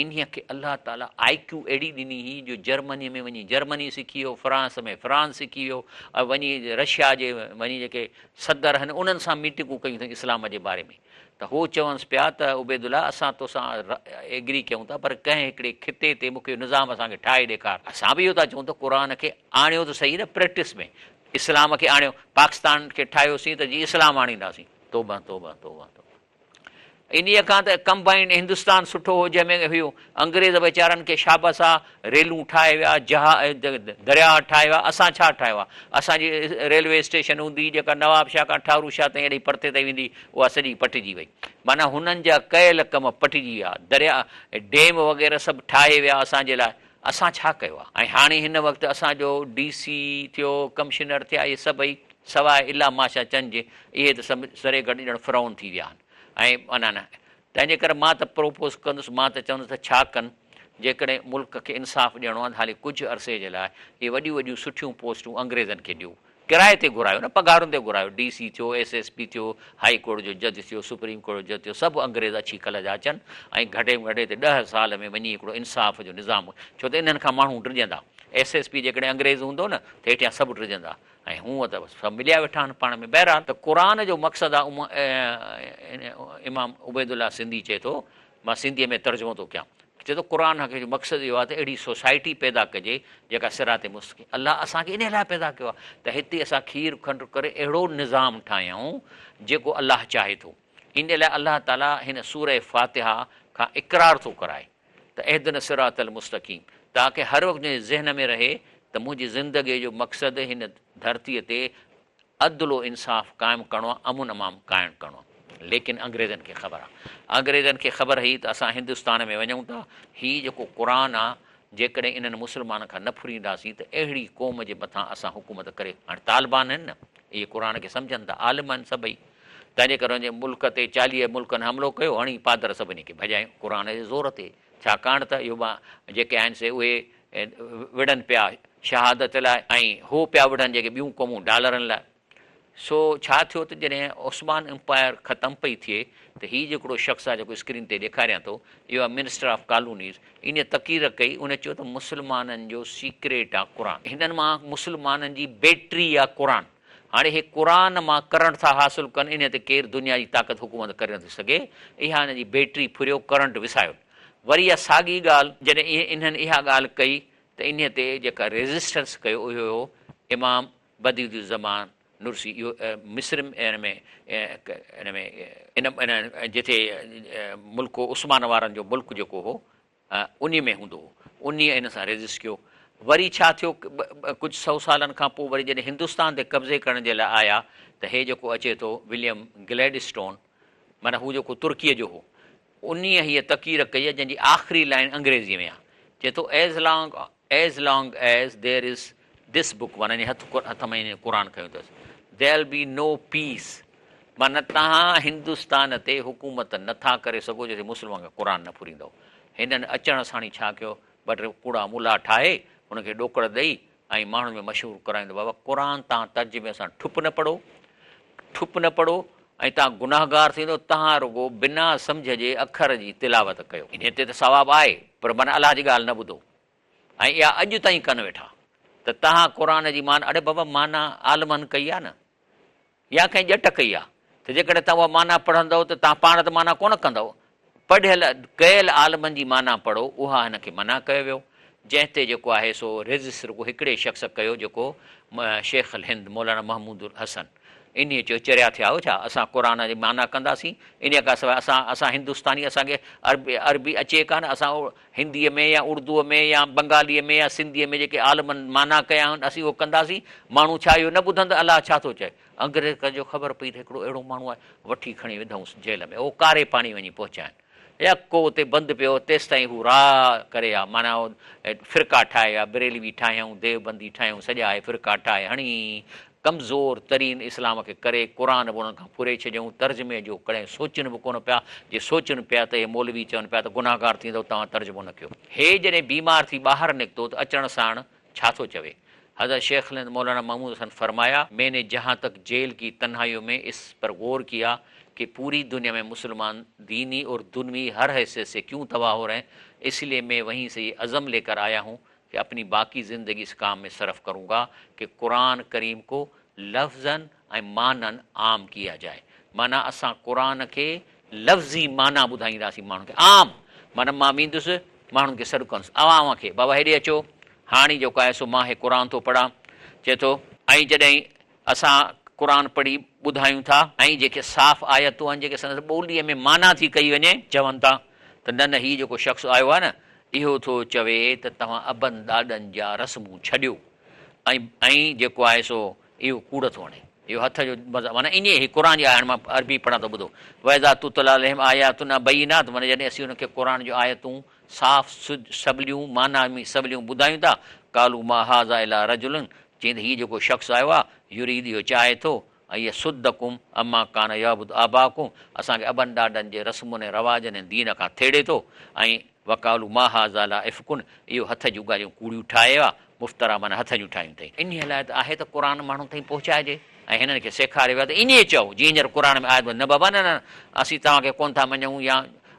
انهيء کي الله تعاليٰ آء ڪيو اهڙي ڏني هئي جو جرمنيء ۾ وڃي جرمني سکي ويو، فرانس ۾ فرانس سکي ويو ۽ وڃي رشيا جي وڃي جيڪي صدر هن انهن سان ميٽنگون ڪيون اٿئين اسلام جي باري ۾. ته هو چونس پيا ته عبيدالله اسان توسان ايگري ڪيون ٿا پر ڪنهن هڪڙي خطي تي مون کي اهو نظام اسان کي ٺاهي ڏيکار. اسان به اهو ٿا چئون ته قرآن کي آڻيو ته سهي نه پريڪٽس ۾ اسلام کي آڻيو پاڪستان کي ٺاهيوسين ته جي اسلام آڻينداسين. توبه توبه توبه توبه. انهيء کان ته ڪمبائنڊ هندستان سٺو هو جنهن ۾ هيون انگريز ويچارن کي شابس آ ريلون ٺاهي ويا جها درياهه ٺاهي ويا اسان ڇا ٺاهيو آ اسان جي ريلوي اسٽيشن هوندي هئي جيڪا نواب شاهه کان ٺارو شاهه تائين ايڏي پرتي تائين ويندي اها سڄي پٽجي وئي معنيٰ هنن جا ڪيل ڪم پٽجي ويا درياء ڊيم وغيره سڀ ٺاهي ويا اسان جي لاء اسان ڇا ڪيو آ ۽ هاڻي هن وقت اسان جو ڊي سي ٿيو ڪمشنر ٿيا اهي سڀئي سواء الا ماشا چند جي اهي ته سڀ سري گڏ ڄڻ فرعون ٿي ويا آهن ۽ معنيٰ نه تنهن جي ڪري مان ته پروپوز ڪندس مان ته چوندس ته ڇا ڪن جيڪڏهن ملڪ کي انصاف ڏيڻو آهي ته هالي ڪجهه عرصي جي لاء اهي وڏيون وڏيون سٺيون پوسٽون انگريزن کي ڏيو. ڪرائي تي گهرايو نه پگهارن تي گهرايو. ڊي سي ٿيو، ايس ايس پي ٿيو، هائي ڪورٽ جو جج ٿيو، سپريم ڪورٽ جو جج ٿيو، سڀ انگريز اڇي ڪل جا اچن ۽ گهٽي ۾ گهٽ هتي ڏهه سال ۾ وڃي هڪڙو انصاف جو نظام ڇو ته انهن کان ماڻهو ڊڄندا. ايس ايس پي جيڪڏهن انگريز هوندو نه ته هيٺيان سڀ ڊڄندا ۽ هونء ته سڀ مليا ويٺا آهن پاڻ ۾ بهرحال ته قرآن جو مقصد آهي امام عبيدالله سنڌي چئي ٿو مان سنڌيء ۾ ترجمو ٿو ڪيان. چئي ٿو قرآن جو مقصد اهو آهي ته اهڙي سوسائٽي پيدا ڪجي جيڪا صراط مستقيم الله اسان کي انهيء لاء پيدا ڪيو آهي ته هتي اسان کير کنڊ ڪري اهڙو نظام ٺاهيون جيڪو الله چاهي ٿو. انهيء لاء الله تعاليٰ هن سورة فاتحه کان اقرار ٿو ڪرائي ته اهدنا الصراط المستقيم تاڪه هر وقت منهنجي ذهن ۾ رهي ته منهنجي زندگيء جو مقصد هن ڌرتيء تي عدل و انصاف قائم ڪرڻو آ، امن امان قائم ڪرڻو آ. ليڪن انگريزن کي خبر آ. انگريزن کي خبر هئي ته اسان هندستان ۾ وڃون ٿا، هي جيڪو قرآن آ، جيڪڏهن انهن مسلمانن کان نه ڦرينداسين ته اهڙي قوم جي مٿان اسان حڪومت ڪري، هاڻي طالبان آهن نه، اهي قرآن کي سمجهن ٿا، عالم آهن سڀئي، تنهنجي ڪري انهن جي ملڪ تي 40 ملڪن حملو ڪيو، هڻي پادر سڀني کي ڀڄايون قرآن جي زور تي، ڇاڪاڻ ته اهو جيڪي آهن سي اهي وڙهن پيا شهادت لاء ۽ هو پيا وڙهن جيڪي ٻيون قومون ڊالرن لاء. سو ڇا ٿيو ته جڏهن عثمان امپائر ختم پئي ٿئي ته هي جيڪڙو شخص آهي جيڪو اسڪرين تي ڏيکاريان ٿو اهو آهي منسٽر آف ڪالونيز انهي تقرير ڪئي ان چيو ته مسلمانن جو سيڪريٽ آ قرآن هنن مان مسلمانن جي بيٽري آ قرآن هاڻي هي قرآن مان ڪرنٽ ٿا حاصل ڪن انهي تي ڪير دنيا جي طاقت حڪومت ڪري نٿي سگهي اها هن جي بيٽري ڦريو ڪرنٽ وسايو وري اها ساڳي ڳالهه جڏهن انهن اها ڳالهه ڪئي ته انهيء تي جيڪا ريزسٽنس ڪيو اهو هو امام بديع الزمان نرسي اهو مصر ۾ ان ۾ ان ۾ ان جتي ملڪ عثمان وارن جو ملڪ جيڪو هو انهيء ۾ هوندو هو انهيء ان سان ريزسٽ ڪيو وري ڇا ٿيو ڪجهه سئو سالن کان پوء وري جڏهن هندستان تي قبضي ڪرڻ جي لاء آيا ته هي جيڪو اچي ٿو وليم گليڊسٽون معنيٰ هو جيڪو ترڪيء جو هو انهيء هيء تقرير ڪئي آهي، جنهن جي آخري لائين انگريزيء ۾ آهي. چئي ٿو، As long as long as there is this book معنيٰ يعني هٿ هٿ ۾ يعني قرآن کنيو اٿس، There'll be no peace معنيٰ توهان هندستان تي حڪومت نه ٿا ڪري سگهو جيسين مسلمان کان قرآن نه ڦريندؤ. هنن اچڻ ساڻ ئي ڇا ڪيو، ٻه ٽي ڪوڙا ملا ٺاهي، هن کي ڏوڪڙ ڏئي ۽ ماڻهن ۾ مشهور ڪرائيندو بابا قرآن توهان ترجمي سان ٺپ نه پڙهو، ٺپ نه پڙهو ۽ توهان گناهگار ٿيندو، توهان رڳو بنا سمجهه جي اکر جي تلاوت ڪيو. انهيء تي ته ثواب آهي پر معنيٰ الله جي ڳالهه نه ٻڌو ۽ اها اڄ تائين ڪن ويٺا ته توهان قرآن جي معنيٰ اڙي بابا معنيٰ عالمن ڪئي آهي نه يا ڪنهن ڄٽ ڪئي آهي ته جيڪڏهن توهان اها معنيٰ پڙهندؤ ته توهان پاڻ ته معنيٰ ڪونه ڪندؤ. پڙهيل ڪيل عالمن جي معنيٰ پڙهو، اها هن کي منع ڪيو ويو، جنهن تي جيڪو آهي سو ريزسٽ رڳو هڪڙي شخص ڪيو جيڪو شيخ الهند مولانا محمود الحسن انهيء چيو چريا ٿيا آهيو ڇا اسان قرآن جي معنيٰ ڪنداسين انهيء کان سواء اسان اسان هندستاني اسان کي عربي عربي اچي ڪانه اسان هنديء ۾ يا اردوء ۾ يا بنگاليء ۾ يا سنڌيء ۾ جيڪي عالمن معنيٰ ڪيا آهن اسين اهو ڪنداسين ماڻهو ڇا اهو نه ٻڌن ته الله ڇا ٿو چئي انگريز کي جو خبر پئي ته هڪڙو اهڙو ماڻهو آهي، وٺي کڻي وڌائونس جيل ۾. اهو ڪاري پاڻي وڃي پهچائين. يڪو اتي بند پيو، تيستائين هو راء ڪري ها، معنيٰ فرقا ٺاهي ها، بريلوي ٺاهيائون، ديوبندي ٺاهيائون، سڄا اهي فرقا ٺاهي هڻي ڪمزور ترين اسلام کي ڪري، قرآن به انهن کان ڦري ڇڏيائون، ترجمي جو ڪڏهن سوچن به ڪونه پيا، جي سوچن پيا ته اهي مولوي چون پيا ته گنهگار ٿيندؤ، توهان ترجمو نه ڪيو. هي جڏهن بيمار ٿي ٻاهر نڪتو ته اچڻ ساڻ ڇا ٿو چوي؟ حضرت شيخ الهند مولانا محمود حسن فرمايا، مين ني جهان تڪ جيل ڪي تنهائيون مين اس پر غور ڪيا ڪي پوري دنيا مين مسلمان ديني اور دنوي هر حيثيت سي ڪيون تباهه هو رهي هين، اس ليي مين وهين سي يه عزم لي ڪر آيا هون ڪي اپني باقي زندگي اس ڪام مين صرف ڪرون گا ڪي قرآن ڪريم ڪو لفظاً ۽ معناً عام ڪيا جائي معنيٰ اسان قرآن کي لفظي معنيٰ ٻڌائينداسين ماڻهن کي عام معنيٰ مان ويندس ماڻهن کي سڏ ڪندس اوهان اوهان کي بابا هيڏي اچو هاڻي جيڪو آهي سو مان هي قرآن ٿو پڙهان چئي ٿو ۽ جڏهن اسان قرآن پڙهي ٻڌايون ٿا ۽ جيڪي صاف آيتون آهن جيڪي سندس ٻوليء ۾ معنيٰ ٿي ڪئي وڃي چون ٿا ته نه نه هي جيڪو شخص آيو آهي نه اهو ٿو چوي ته توهان ابن ڏاڏن جا رسمون ڇڏيو ۽ ۽ جيڪو آهي سو اهو ڪوڙ ٿو هڻي. اهو هٿ جو مذهب معنيٰ ائين هي قرآن جي آيت هاڻي مان عربي پڙهان ٿو ٻڌو واذا تتليٰ عليهم آياتنا بينات معنيٰ جڏهن اسين انهن کي قرآن جون آيتون صاف سوليون معنيٰ ۾ سوليون ٻڌايون ٿا قالوا ما هذا الا رجل چين ته هي جيڪو شخص آيو آهي يريد اهو چاهي ٿو ان يصدڪم عما ڪان يعبد آباؤڪم اسان کي ابن ڏاڏن جي رسمن ۽ رواجن ۽ دين کان ٿيڙي ٿو ۽ وقالوا ما هذا الا افڪ اهو هٿ جون ڳالهيون ڪوڙيون ٺاهي آ، مفتريٰ معنيٰ هٿ جون ٺاهيون اٿئي. انهيء لاء ته آهي ته قرآن ماڻهن تائين پهچائجي ۽ هنن کي سيکاريو ويو آهي ته ائين چئو جيئن هينئر قرآن ۾ آيت نه بابا نه نه اسين توهان کي ڪونه ٿا مڃون يا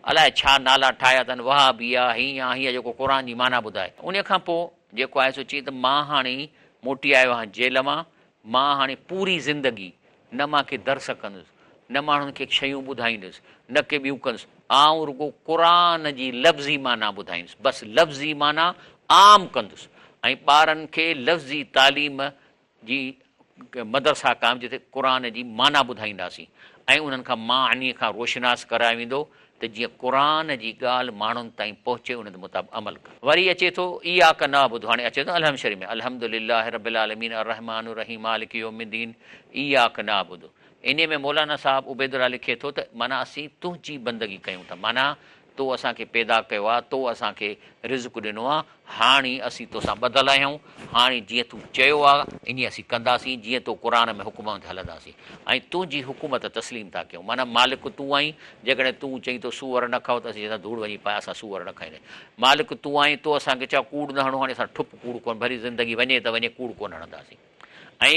الائي ڇا نالا ٺاهيا اٿن وهابي آ هيئن آ هيئن جيڪو قرآن جي معنيٰ ٻڌائي. انهيء کان پوء جيڪو آهي سو چئي ته مان هاڻي موٽي آيو آهيان جيل مان مان هاڻي پوري زندگي نه مان ڪي درس ڪندس، نه ماڻهن کي شيون ٻڌائيندس، نه ڪي ٻيون ڪندس، آئون رڳو قرآن جي لفظي معنيٰ ٻڌائيندس، بس لفظي معنيٰ عام ڪندس ۽ ٻارن کي لفظي تعليم جي مدرسا قائم جتي قرآن جي معنيٰ ٻڌائينداسين ۽ انهن کان معني کان روشناس ڪرايو ويندو ته جيئن قرآن جي ڳالهه ماڻهن تائين پهچي ان تي مطابق عمل ڪن. وري اچي ٿو اياڪ نعبد هاڻي اچي ٿو الحمد شريف ۾ الحمد لله رب العالمين الرحمٰن الرحيم مالڪ يوم الدين اياڪ نعبد انهي ۾ مولانا صاحب عبيدالله لکي ٿو ته معنيٰ اسين تنهنجي بندگي ڪيون ٿا معنيٰ تو اسان کي پيدا ڪيو آ تو اسان کي رزق ڏنو آ هاڻي اسين توسان ٻڌل آهيون، هاڻي جيئن تون چيو آ، ائين اسين ڪنداسين، جيئن تو قرآن ۾ حڪم آهي هلنداسين ۽ تنهنجي حڪومت تسليم ٿا ڪيون. معنيٰ مالڪ تون آهين، جيڪڏهن تون چئين ٿو سوئر نه کائو ته اسين چونداسين ڌوڙ وڃي پائي اسان سوئر نه کائينداسين. مالڪ تون آهين، تو اسان کي چيو ڪوڙ نه هڻو، هاڻي اسان ٺپ ڪوڙ ڪونه، ڀلي زندگي وڃي ته وڃي ڪوڙ ڪونه هڻنداسين ۽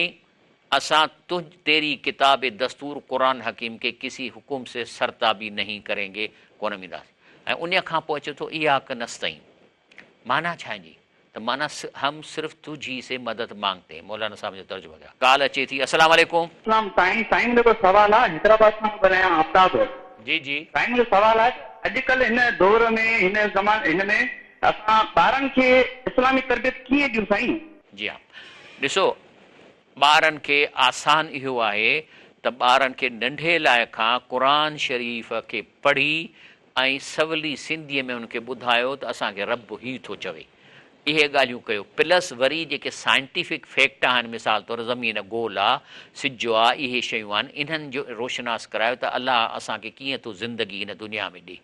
اسان تنهنج تيري ڪتاب دستور قرآن حڪيم ڪي ڪسي حڪم سي سرتابي نهين ڪرين گي، ڪونه وينداسين. ۽ انهيء کان پوء اچي ٿو اياڪ نستعين. معنيٰ ڇا جي؟ ته معنيٰ هم صرف تجھ هي سي مدد مانگتي هين. مولانا صاحب جو ترجمو ڪيا. ڪال اچي ٿي. السلام عليڪم. اسلام سائين سائين منهنجو هڪ سوال آ حيدرآباد کان ٿو ڳالهايان آفتاب. جي جي. سائين منهنجو سوال آهي ته اڄ ڪلهه هن دور ۾ هن زماني هن ۾ اسان ٻارن کي اسلامي تربيت ڪيئن ڏيون سائين. جي ها ڏسو ٻارن کي آسان اهو آهي ته ٻارن کي ننڍي لاء کان قرآن شريف کي پڙهي ۽ سولي سنڌيء ۾ ان کي ٻڌايو ته اسان کي رب هي ٿو چوي. اهي ڳالهيون ڪيو. پلس وري جيڪي سائنٽيفڪ فيڪٽ آهن مثال طور زمين گول آ، سج آ، اهي شيون آهن انهن جو روشناس ڪرايو ته الله اسان کي ڪيئن ٿو زندگي هن دنيا ۾ ڏي.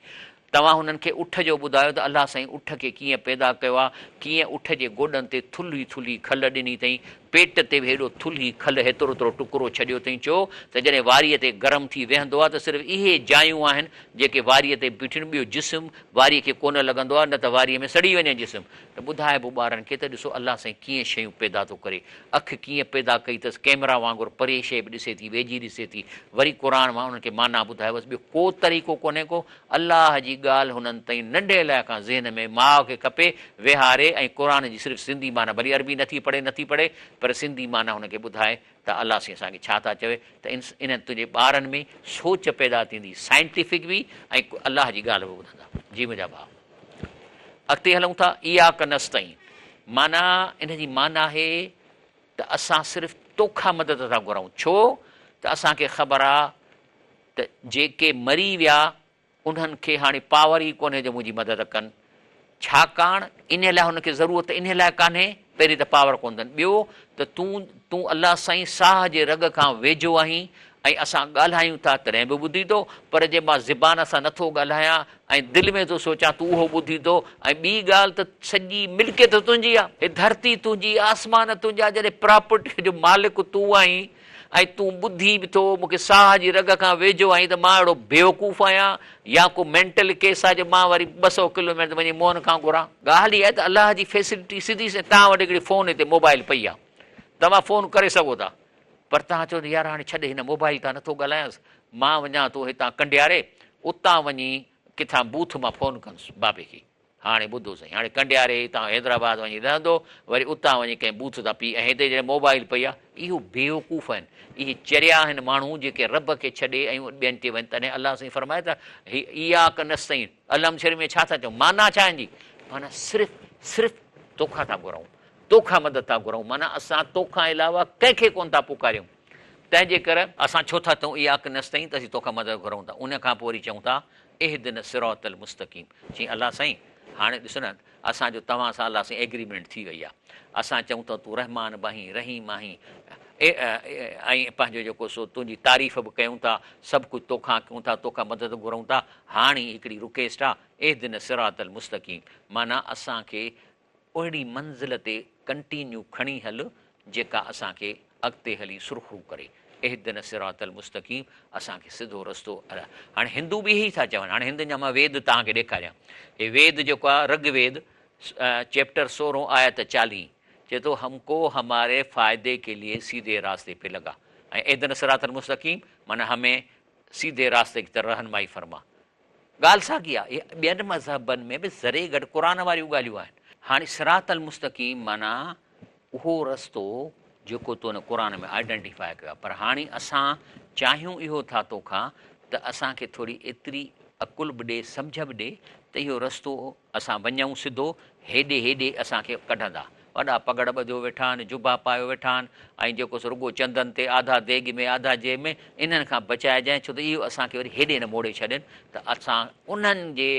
توهان هنن کي اٺ جو ٻڌايو ته الله سائين اٺ کي ڪيئن پيدا ڪيو آ، ڪيئن اٺ جي گوڏن تي ٿلهي ٿلهي کل ڏني اٿئين، پيٽ تي به هيڏو ٿلهي کل هيترو هيترو ٽڪرو ڇڏيو اٿئين ڇو ته جڏهن واريء تي گرم ٿي ويهندو آ ته صرف اهي جايون آهن جيڪي واريء تي بيٺيون ٻيو جسم واريء کي ڪونه لڳندو آ نه ته واريء ۾ سڙي وڃي جسم ته ٻڌائبو ٻارن کي ته ڏسو الله سائين ڪيئن شيون پيدا ٿو ڪري اک ڪيئن پيدا ڪئي اٿس ڪئميرا وانگر پري شيء به ڏسي ٿي ويجهي ڏسي ٿي وري قرآن مان انهن کي معنيٰ ٻڌايو بس ٻيو ڪو طريقو ڪونهي ڪو الله جي ڳالهه هنن تائين ننڍي لاء کان ذهن ۾ ماء کي کپي ويهاري ۽ قرآن جي صرف سنڌي معنيٰ ڀلي عربي نٿي پڙهي نٿي پڙهي پر سنڌي معنيٰ هن کي ٻڌائي ته الله سائين اسان کي ڇا ٿا چوي ته انهن تنهنجي ٻارن ۾ سوچ پيدا ٿيندي سائنٽيفڪ به ۽ الله جي ڳالهه به ٻڌندا جي منهنجا ڀاء اڳتي هلون ٿا اياڪ نستعين معنيٰ ان جي معنيٰ آهي ته اسان صرف توکان مدد ٿا گهرون ڇو ته اسان کي خبر آ ته جيڪي مري ويا انهن کي هاڻي پاور ئي ڪونهي جو منهنجي مدد ڪن، ڇاڪاڻ انهي لاء هنن کي ضرورت انهي لاء ڪانهي، پهرين ته پاور ڪونه اٿن، ٻيو ته تون تون الله سائين ساهه جي رڳ کان ويجهو آهين ۽ اسان ڳالهايون ٿا تڏهن به ٻڌين ٿو، پر جي مان زبان سان نٿو ڳالهايان ۽ دل ۾ ٿو سوچان تون اهو ٻڌين ٿو ۽ ٻي ڳالهه ته سڄي ملڪيت تنهنجي آهي، هي ڌرتي تنهنجي، آسمان تنهنجا، جڏهن پراپرٽيء جو مالڪ تون آهين ۽ تون ٻڌين به ٿو، مون کي ساهه جي رڳ کان ويجهو آهين ته مان اهڙو بيوقوف آهيان يا ڪو مينٽل ڪيس آهي جو مان وري 200 ڪلوميٽر وڃي موهن کان گهران. ڳالهه اها آهي ته الله جي فيسلٽي سڌي سنئين توهان وٽ هڪڙي فون هتي موبائل پئي آهي توهان فون ڪري سگهو ٿا پر توهان چئو ته يار هاڻي ڇڏ هن موبائل تان نٿو ڳالهايانس مان وڃان ٿو هتان ڪنڊياري اتان وڃي ڪٿان بوٿ مان فون ڪندس بابي کي. هاڻي ٻڌو سائين، هاڻي ڪنڊياري هتان حيدرآباد وڃي رهندو، وري اتان وڃي ڪنهن بوٿ تان پي ۽ هتي جڏهن موبائل پئي آ، اهو بيوقوف آهن، اهي چريا آهن ماڻهو جيڪي رب کي ڇڏي ۽ ٻين تي وڃن، تڏهن الله سائين فرمائي ته هي اياڪ نستعين، الحمد شريف ۾ ڇا ٿا چئون، معنيٰ ڇا آهن جي؟ معنيٰ صرف صرف توکان ٿا گهرون، توکان مدد ٿا گهرون، معنيٰ اسان توکان علاوه ڪنهن کي ڪونه ٿا پڪاريون، تنهن جي ڪري اسان ڇو ٿا چئون اياڪ نستعين ته اسين توکان مدد گهرون ٿا، ان کان پوء وري چئون ٿا اهدنا الصراط المستقيم چيائين الله سائين هاڻي ڏس نه اسان جو توهان سان الله سائين ايگريمينٽ ٿي وئي آهي اسان چئون ٿا تون رحمان به آهين رحيم آهين ۽ پنهنجو جيڪو سو تنهنجي تعريف به ڪيون ٿا سڀ ڪجهه توکان ڪيون ٿا توکان مدد گهرون ٿا هاڻي هڪڙي رڪيسٽ آهي اهدنا الصراط المستقيم معنيٰ اسان کي اهڙي منزل تي ڪنٽينيو کڻي هل جيڪا اسان کي اڳتي هلي سرخرو ڪري. اهدنا الصراط المستقيم اسان کي سڌو رستو هاڻي هندو به اهي ئي ٿا چون هاڻي هندن جا مان ويد توهان کي ڏيکاريان هي ويد جيڪو آهي رگ ويد چيپٽر سورهون آيت 40 چئي ٿو هم ڪو هماري فائدي ڪي ليي سيڌي راستي پي لگا ۽ اهدنا الصراط المستقيم معنيٰ همين سيڌي راستي ڪي طرف رهنمائي فرما. ڳالهه ساڳي آهي. اهي ٻين مذهبن ۾ به ذري گهٽ قرآن واريون ڳالهيون آهن. هاڻي صراط المستقيم معنيٰ اهو رستو جيڪو تو ان قرآن ۾ آئيڊنٽيفاء ڪيو آهي پر هاڻي اسان چاهيون اهو ٿا توکان ته اسان کي ٿوري ايتري عقل به ڏي سمجهه به ڏي ته اهو رستو اسان وڃون سڌو هيڏي هيڏي اسان کي ڪڍندا. وڏا پڳڙ ٻڌيو ويٺا آهن، جبا پايو ويٺا آهن ۽ جيڪو سو رڳو چندن تي آڌا ديڳ ۾ آڌا جيب ۾ انهن کان بچائجانء ڇو ته اهو اسان کي وري هيڏي نه موڙي ڇڏين ته اسان انهن جي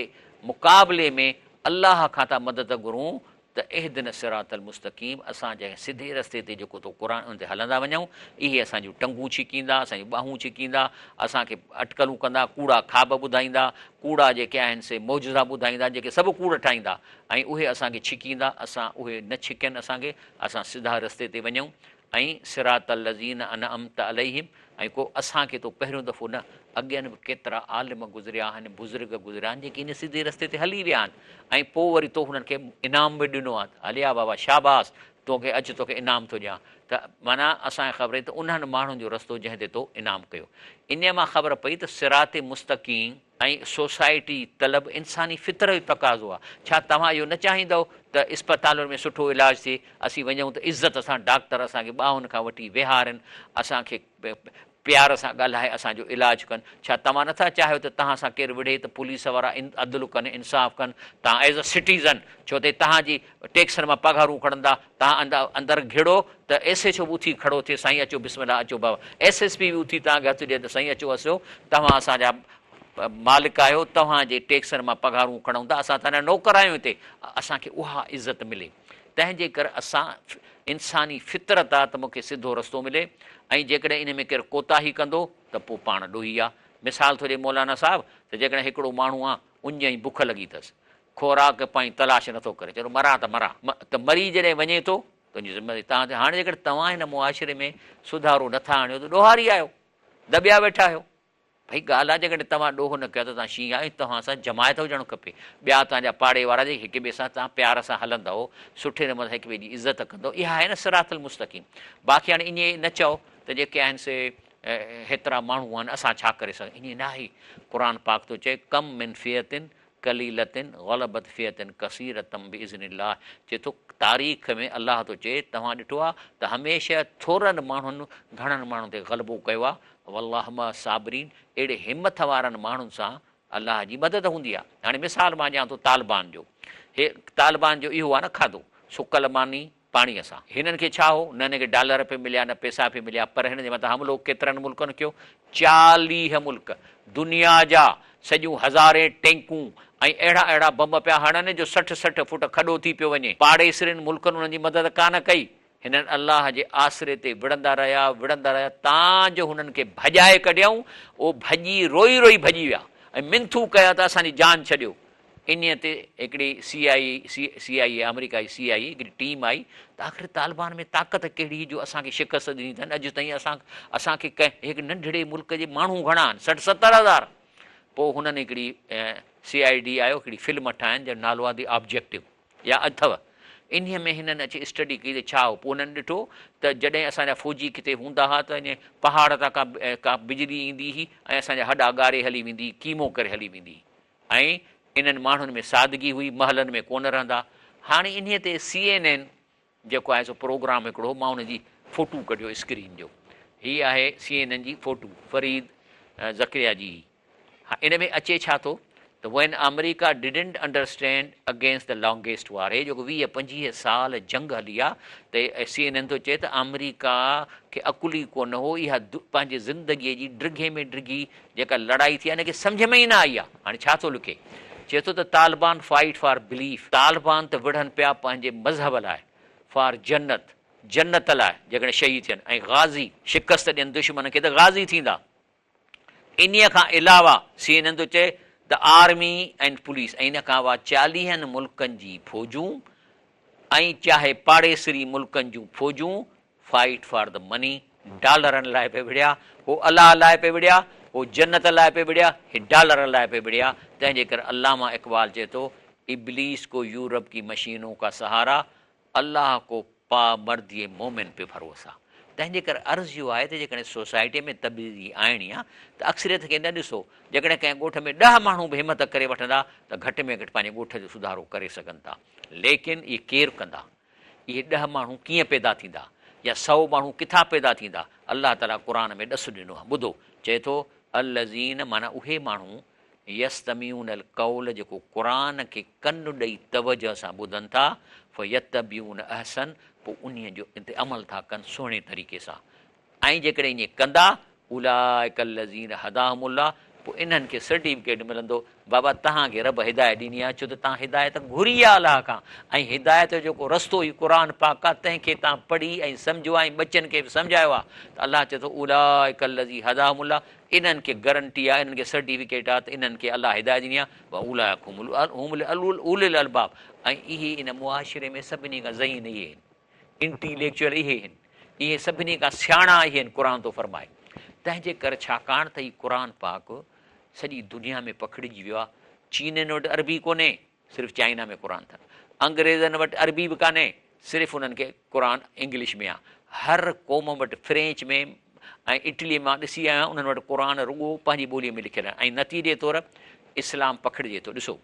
مقابلي ۾ الله کان ٿا مدد گهرون ته اهدنا الصراط المستقيم اسان جنهن سڌي رستي تي جيڪو تو قرآن ان تي هلندا وڃون اهي اسان جون ٽنگون ڇڪيندا اسان جون ٻانهون ڇڪيندا اسان کي اٽڪلون ڪندا ڪوڙا خواب ٻڌائيندا ڪوڙا جيڪي آهن سي معجزا ٻڌائيندا جيڪي سڀ ڪوڙ ٺاهيندا ۽ اهي اسان کي ڇڪيندا اسان اهي نه ڇڪين اسان کي اسان سڌا رستي تي وڃون ۽ صراط الذين انعمت عليهم ۽ ڪو اسان کي تو پهريون دفعو نه اڳين به ڪيترا عالم گذريا آهن بزرگ گذريا آهن جيڪي ان سڌي رستي تي هلي ويا آهن ۽ پوء وري تو هنن کي انعام به ڏنو آهي ته هليا بابا شاباس توکي اچ توکي انعام ٿو ڏيان ته معنيٰ اسان کي خبر ته انهن ماڻهن جو رستو جنهن تي تو انعام ڪيو انهيء مان خبر پئي ته صراط مستقيم ۽ سوسائٽي طلب انساني فطر جو تقاضو آهي. ڇا توهان اهو نه چاهيندؤ ته اسپتالن ۾ سٺو علاج ٿئي، اسين وڃون ته عزت سان ڊاڪٽر اسان کي ٻانهن کان وٺي ويهارين، اسان کي پيار سان ڳالهائي اسان جو علاج ڪن؟ ڇا توهان نٿا چاهيو ته توهان سان ڪير وڙهي ته پوليس وارا عدل ڪن، انصاف ڪن، توهان ايز اي سٽيزن ڇو ته توهان جي ٽيڪسن مان پگهارون کڻندا، توهان اندر گهڙو ته ايس ايڇ او به اٿي کڙو ٿئي سائين اچو بسم الله اچو بابا ايس ايس پي به اٿي توهان کي هٿ ڏئي ته سائين اچو اسيو توهان اسان جا مالڪ آهيو توهان جي ٽيڪسن مان پگهارون کڻون ٿا اسان توهان جا نوڪر آهيون هتي اسان کي اها عزت ملي تنهن جي ڪري اسان انساني فطرت آ ته مون کي سڌو رستو ملي ۽ جيڪڏهن ان ۾ ڪير ڪوتاهي ڪندو ته پوء پاڻ ڏوهي آ مثال ٿو ڏي مولانا صاحب ته جيڪڏهن هڪڙو ماڻهو آ اڃ ۽ بک لڳي اٿس خوراڪ پائين تلاش نٿو ڪري، چئي ٿو مران ته مران، ته مري جڏهن وڃي ٿو تنهنجي ذميواري توهان تي، هاڻي جيڪڏهن توهان هن معاشري ۾ سڌارو نٿا آڻيو ته ڏوهاري آهيو، دٻيا ويٺا آهيو. ڀئي ڳالهه آهي جيڪڏهن توهان ڏوهه نه ڪيو ته توهان شينهن آهيو ۽ توهان سان جماعت هجڻ کپي، ٻيا توهان جا پاڙي وارا جيڪي هڪ ٻئي سان توهان پيار سان هلندؤ، سٺي نموني سان هڪ ٻئي جي عزت ڪندؤ، اها آهي نه صراط المستقيم. باقي هاڻي ائين نه چئو ته جيڪي آهن سي هيترا ماڻهو آهن اسان ڇا ڪري سگهون، ائين ناهي، قرآن پاڪ ٿو چئي ڪم من فئة قليلة غلبت فئة ڪثيرة باذن الله چئي ٿو تاريخ ۾ الله ٿو چئي توهان ڏٺو آهي ته هميشه ٿورن ماڻهن گهڻن ماڻهن تي غلبو ڪيو آهي والله مع الصابرين اهڙي همٿ وارن ماڻهن سان الله جي مدد هوندي آهي هاڻي مثال مان ڏيان ٿو طالبان جو هي طالبان جو اهو آهي نه کاڌو سڪل ماني پاڻيء سان. هنن کي ڇا هو؟ نه هنن کي ڊالر پئي مليا، نه پئسا پئي مليا، پر هنن جي مٿان حملو ڪيترن ملڪن ڪيو؟ 40 ملڪ، دنيا جا، سڄيون هزارين ٽينڪون ۽ اهڙا اهڙا بم پيا هڻن جو 60 60 فوٽ کڏو ٿي پيو وڃي. پاڙيسرين ملڪن انهن جي مدد ڪانه ڪئي. هنن الله جي آسري تي وڙهندا رهيا، وڙهندا رهيا، تان جو هنن کي ڀڄائي ڪڍيائون. اهو ڀڄي روئي روئي ڀڄي ويا ۽ منٿون ڪيا ته اسان جي جان ڇڏيو. انهيء تي هڪڙي سي آء اي، سي آء اي، آمريڪا جي سي آء اي، هڪڙي ٽيم آئي ته آخر طالبان ۾ طاقت ڪهڙي هئي جو اسان کي شڪست ڏني اٿن، اڄ تائين اسان اسان کي ڪنهن هڪ ننڍڙي ملڪ جي ماڻهو گهڻا آهن، 60 70 هزار. پوء هنن هڪڙي سي I D آيو هڪڙي فلم ٺاهين جنهن جو نالو آهي the objective يا اٿو. انهيء ۾ هنن اچي اسٽڊي ڪئي ته ڇا هو، پوء هنن ڏٺو ته جڏهن اسان جا فوجي ڪٿي هوندا ها ته انهيء پهاڙ تان ڪا ڪا بجلي ايندي هئي ۽ اسان جا هڏا ڳاري هلي ويندي هئي، قيمو ڪري هلي ويندي هئي. ۽ انهن ماڻهن ۾ سادگي هئي، محلن ۾ ڪونه رهندا. هاڻي انهيء تي سي اين اين جيڪو آهي سو پروگرام هڪڙو هو، مان ان جي فوٽو ڪڍيو اسڪرين جو. هي آهي سي اين اين جي فوٽو، فريد زڪريا جي هئي. ها ان ۾ اچي ڇا ٿو ته When America didn't understand against the longest war هي جيڪو 20 25 سال جنگ هلي آ ته سي اين اين ٿو چئي ته آمريڪا کي عقل ئي ڪونه هو اها پنهنجي زندگيء جي ڊگهي ۾ ڊگهي جيڪا لڙائي ٿي آهي ان کي سمجهه ۾ ئي نه آئي آهي. هاڻي ڇا ٿو لکي؟ چئي ٿو ته Taliban fight for belief, Taliban ته وڙهن پيا پنهنجي مذهب لاء، فار جنت، جنت لاء، جيڪڏهن شهيد ٿين ۽ غازي، شڪست ڏين دشمن کي ته غازي ٿيندا. انهيء کان علاوه سي اين اين ٿو چئي ته آرمي اينڊ پوليس ۽ ان کان علاوه چاليهن ملڪن جي فوجون ۽ چاهي پاڙيسري ملڪن جون فوجون فائيٽ فار the money, ڊالرن لاء پئي وڙهيا، هو الله لاء پئي وڙهيا، هو جنت لاء پئي وڙهيا، هي ڊالرن لاء پئي وڙهيا، تنهن جي ڪري علامه اقبال چئي ٿو، ابليس ڪو يورپ ڪي مشينون ڪا سهارا، الله ڪو پا مردي مومن پي ڀروسا. تنهن جي ڪري عرض اهو آهي ته جيڪڏهن سوسائٽيء ۾ تبديلي آڻڻي آهي ته اڪثريت کي نه ڏسو، جيڪڏهن ڪنهن ڳوٺ ۾ ڏهه ماڻهو به همت ڪري وٺندا ته گهٽ ۾ گهٽ پنهنجي ڳوٺ جو سڌارو ڪري سگهن ٿا. ليڪن اهي ڪير ڪندا؟ اهي ڏهه ماڻهو ڪيئن پيدا ٿيندا؟ يا سئو ماڻهو ڪٿان پيدا ٿيندا؟ الله تعاليٰ قرآن ۾ ڏس ڏنو آهي، ٻڌو، چئي ٿو، الذين معنيٰ اهي ماڻهو يستمعون القول جيڪو قرآن کي ڪن ڏئي توجه سان ٻڌن ٿا، فيتبعون احسن پوء انهيء جو تي عمل ٿا ڪن سهڻي طريقي سان ۽ جيڪڏهن ائين ڪندا، اولئڪ الذين هداهم الله پوء انهن کي سرٽيفڪيٽ ملندو، بابا توهان کي رب هدايت ڏني آهي ڇو ته توهان هدايت گهري آهي الله کان ۽ هدايت جو جيڪو رستو هي قرآن پاڪ آهي تنهن کي توهان پڙهي ۽ سمجهيو آهي ۽ ٻچن کي به سمجهايو آهي ته الله چئي ٿو اولئڪ الذين هداهم الله انهن کي گرنٽي آهي، انهن کي سرٽيفڪيٽ آهي ته انهن کي الله هدايت ڏني آهي، واولئک هم اولو الالباب ۽ اهي ان معاشري ۾ سڀني کان ذهين اهي آهن، انٽيليڪچوئل اهي آهن، اهي سڀني کان سياڻا اهي آهن قرآن ٿو فرمائي. تنهن جي ڪري ڇاڪاڻ ته هي قرآن پاڪ سڄي دنيا ۾ پکڙجي ويو آهي، چينين وٽ عربي ڪونهي، صرف چائنا ۾ قرآن اٿن. انگريزن وٽ عربي به ڪانهي، صرف انهن کي قرآن انگلش ۾ آ. هر قوم وٽ فرينچ ۾ ۽ اٽلي مان ڏسي آيو آهيان انهن وٽ قرآن رڳو پنهنجي ٻوليء ۾ لکيل آهن ۽ نتيجي طور اسلام پکڙجي ٿو. ڏسو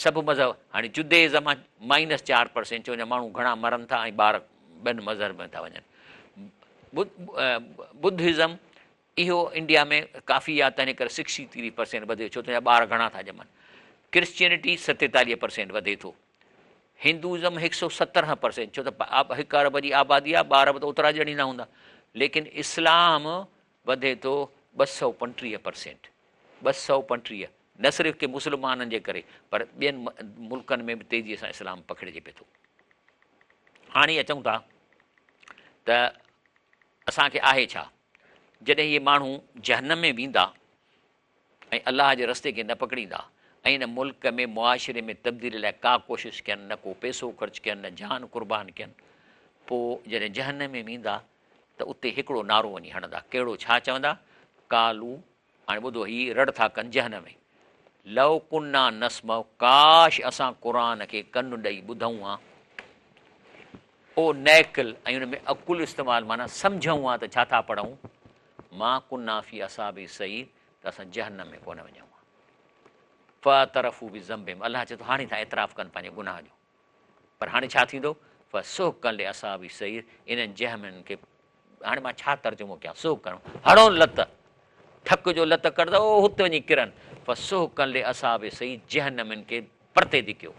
سڀ مذهب هاڻي جديزم آ مائنس 4% ڇو جو ماڻهو گهڻا مرن ٿا ۽ ٻار ٻين مذهب ۾ ٿا وڃن. ٻڌزم اهو انڊيا ۾ ڪافي آ تنهن ڪري سڪسٽي ٿري پرسينٽ وڌي ڇو ته اتان جا ٻار گهڻا ٿا ڄمن. ڪرسچينٽي 47 پرسينٽ وڌي ٿو. هندوازم هڪ سئو سترهن پرسينٽ ڇو ته هڪ ارب جي آبادي آ ٻار به ته اوترا ڄڻيندا هوندا. ليڪن اسلام وڌي ٿو 235 پرسينٽ. 235 نه صرف ڪي مسلمانن جي ڪري پر ٻين ملڪن ۾ به تيزي سان اسلام پکڙجي پئي ٿو. هاڻي اچون ٿا ته اسان کي آهي ڇا؟ جڏهن اهي ماڻهو جهنم ۾ ويندا ۽ الله جي رستي کي نه پڪڙيندا ۽ ان ملڪ ۾ معاشري ۾ تبديلي لاء ڪا ڪوشش ڪين، نه ڪو پئسو خرچ ڪين، نه جان قربان ڪين، پوء جڏهن جهنم ۾ ويندا ته اتي هڪڙو نعرو وڃي هڻندا، ڪهڙو ڇا چوندا؟ قالو هاڻي ٻڌو هي رڙ ٿا ڪن جهنم ۾، لو ڪنا نسمع ڪاش اسان قرآن کي ڪن ڏئي ٻڌون ها، او نعقل ۽ ان ۾ عقل استعمال معنيٰ سمجهون ها ته ڇا ٿا پڙهون، ما ڪنا في اصحاب السعير ته اسان جهنم ۾ ڪونه وڃون ها. فاعترفوا بذنبهم الله چئي ٿو هاڻي ٿا اعتراف ڪن پنهنجي گناهه جو پر هاڻي ڇا ٿيندو فسحقا لاصحاب السعير انهن جهنمين کي هاڻي مان ڇا ترجمو ڪيان سحقا هڻو لت ٺڪ جو لت ڪڍندو او هت وڃي ڪرن فسحقا لاصحاب السعير جهنمين کي پرتي ڌڪيو